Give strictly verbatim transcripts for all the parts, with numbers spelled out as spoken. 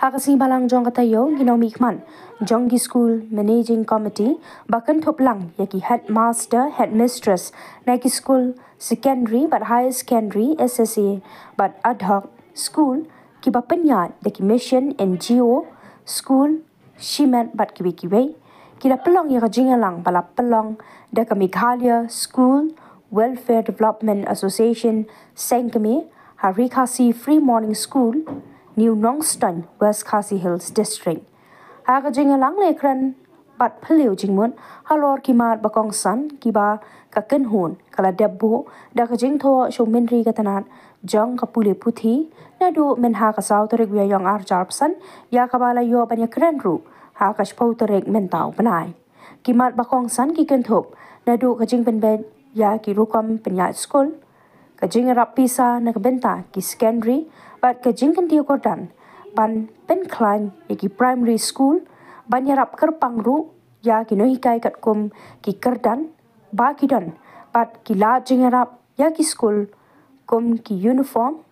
Ha ka sngi balang jong ka taïew, ki nongmihkhmat jong ki school managing committee ba kynthup lang ïa ki headmaster, headmistress na ki school secondary bad higher secondary, S S A bad ad hoc school, kiba pynïaid da ki mission N G O, school, shimet bad kiwei kiwei, ki la pynlong ïa ka jingïalang ba la pynlong da ka Meghalaya School Welfare Development Association, Seng Kmie, ha Ri Khasi Free Morning School, New Nongstoiñ, West Khasi Hills District. Ha ka jingïalang la kren bad phylliew jingmut halor ki mat ba kongsan kiba ka kynhun ka la dep buh da ka jingthoh sha u myntri ka tnat jong ka pule puthi, naduh mynha ka saw tarik u Ïaïong arhajar arphew san, ïa kaba la ïoh ban ïakren ruh ha ka shiphew tarik mynta u bnai. Ki mat ba kongsan ki kynthup naduh ka jingpynbeit ïa ki rukom pynïaid skul, ka jingïarap pisa na ka bynta ki secondary bad ka jingkyntiew kyrdan ban pynkhlaiñ ïa ki primary school, ban ïarap kyrpang ruh ïa ki nonghikai katkum ki kyrdan ba ki don bad ki lad jingïarap ïa ki skul kum ki uniform,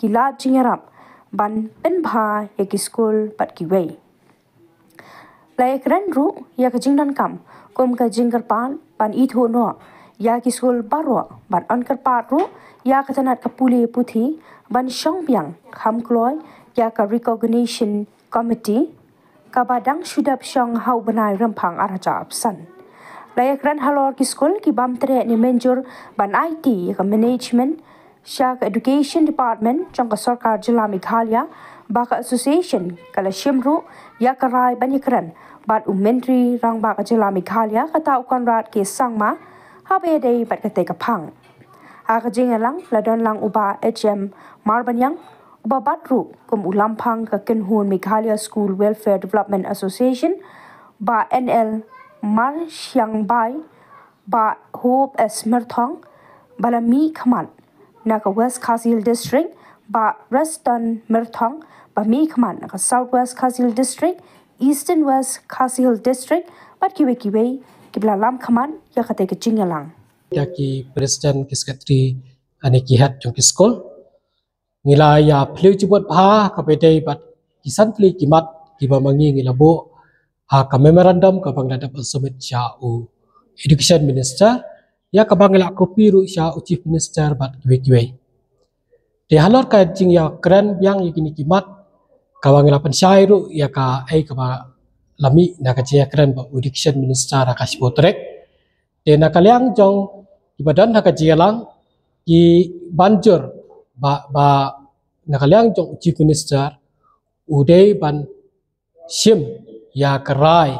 ki lad jingïarap ban pynbha ïa ki skul bad kiwei. La ïakren ruh ïa ka jingdonkam kum ka jingkyrpad ban ithuh noh ïa ki skul baroh bad yn kyrpad ruh ïa ka tnat ka pule puthi ban shong biang kham kloi ïa ka recognition committee kaba dang shu dep shong ha u bnai Rymphang arhajar arphew san. La ïakren halor ki skul ki bym treh ne mynjur ban aiti ïa ka management sha ka Education Department jong ka Sorkar Jylla Meghalaya, ba ka association ka la shim ruh ïa ka rai ban ïakren bad u Myntri Rangbah ka Jylla Meghalaya, kata u Conrad K Sangma, haba ïadei bad katei ka phang. Ha ka jingïalang la don lang u Bah H M Marbaniang, uba bat ruh kum u lamphang ka kynhun Meghalaya School Welfare Development Association, Bah N L Marshiangbai, Bah Hope S Myrthong, ba la mihkhmat na ka West Khasi Hills District, Bah Reston Myrthong, ba mihkhmat na ka South West Khasi Hills District, Eastern West Khasi Hills District, bad kiwei kiwei kiba la lamkhmat ïa katei ka jingïalang. Ïa ki president, ki secretary, ane ki head jong ki skul. Ngi la ïa phylliew jingmut bha kaba ïadei bad ki san tylli ki mat kiba ma ngi ngi la buh ha ka memorandum kaba ngi la dep ban submit sha u Education Minister, ïa kaba ngi la copy ruh sha u Chief Minister bad kiwei kiwei. Te halor ka jingïakren biang ïa kine ki mat, kaba ngi la pynshai ruh ïa kaei kaba la mih na ka jingïakren bad u Education Minister ha ka shiphew tarik. Te na ka liang jong kiba don ha ka jingïalang, ki ban jur ba, ba na ka liang jong u Chief Minister u dei ban shim ïa ka rai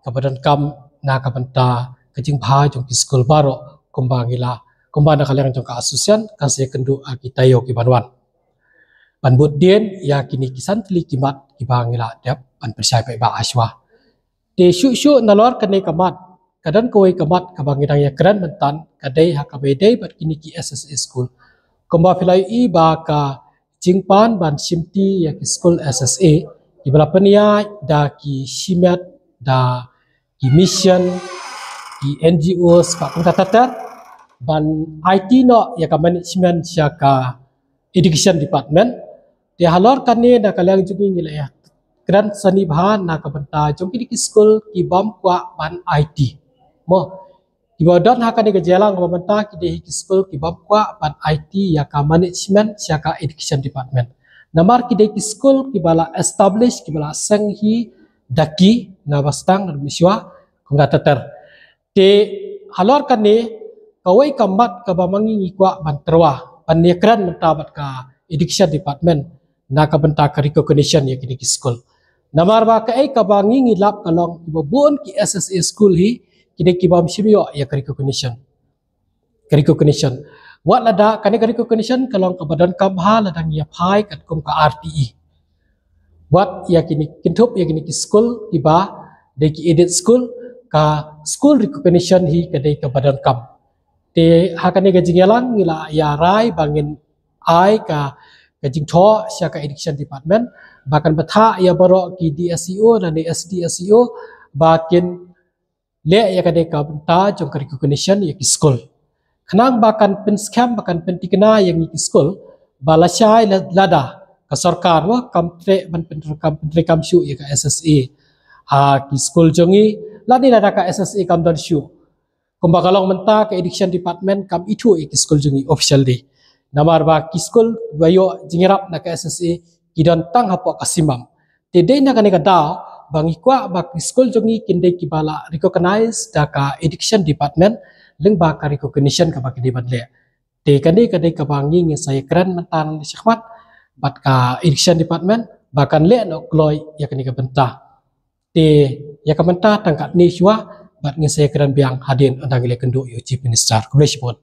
kaba donkam na ka bynta ka jingbha jong ki skul baroh, kumba ngi la, kumba na ka liang jong ka association kan sa ïakynduh ha ki taïew ki ban wan ban bud dien ïa kine ki san tylli ki mat kiba ngi la dep ban pynshai paidbah ha shuwa. Te shuh shuh nalor kane ka mat, ka don kawei ka mat kaba ngi dang ïakren mynta, ka dei ha kaba ïadei bad kine ki S S A school. Kumba phi la ïohi ba ka jingpan ban shimti ïa ki skul S S A, kiba la pynïaid da ki shimet, da ki mission, ki N G Os bad kumta ter ter, ban aiti noh ïa ka management sha ka Education Department. Te halor kane na ka liang jong ngi ngi la ïakren sani bha na ka bynta jong kine ki skul ki bym kwah ban aiti. Mo, kiba don ha kane ka jingïalang kaba mynta ki dei ki skul ki bym kwah ban aiti ïa ka management sha ka Education Department. Namar ki dei ki skul kiba la establish, kiba la seng hi da ki, na ba sdang na ba shuwa, kumta ter ter. Te halor kane, kawei ka mat kaba ma ngi ngi kwah ban tyrwa ban ïakren mynta bad ka Education Department na ka bynta ka recognition ïa kine ki skul. Namar ba kaei kaba ngi ngi lap ka long, kiba bun ki S S A school hi ki dei ki bym shym ïoh ïa ka recognition. Ka recognition. Wat lada kane ka recognition ka long kaba donkam bha lada ngi ïa phai katkum ka R T E. Wat ïa kine, kynthup ïa kine ki skul kiba dei ki aided school, ka school recognition hi ka dei kaba donkam. Te ha kane ka jingïalang ngi la ïa rai ba ngin ai ka, ka jingthoh sha ka Education Department ba kan bthah ïa baroh ki D S E O lane S D S E O ba kin leh ïa kane ka bynta jong ka recognition ïa ki skul. Khnang ba kan pynskhem, ba kan pynthikna ïa ngi ki skul ba lashai la, lada ka sorkar wa kam trei ban pyntrei kam pyntrei kam shuh ïa ka S S A ha ki skul jong ngi, lane lada ka S S A kam don shuh. Kumba ka long mynta, ka education department kam ithuh ïa ki skul jong ngi officially. Namar ba ki skul ba ïoh jingïarap na ka S S A ki don tang hapoh ka simam. Te dei na kane ka daw ba ngi kwah ba ki skul jong ngi kin dei kiba la recognize da ka education department lyngba ka recognition kaba ki dei ban leh. Te kane ka dei kaba ngi ngin sa ïakren mynta na shakhmat bad ka education department ba kan leh noh kloi ïa kane ka bynta. Te ïa ka mynta tang katne shuwa, bad ngin sa ïakren biang hadien ynda ngi leit kynduh ïa u Chief Minister. Khublei shibun.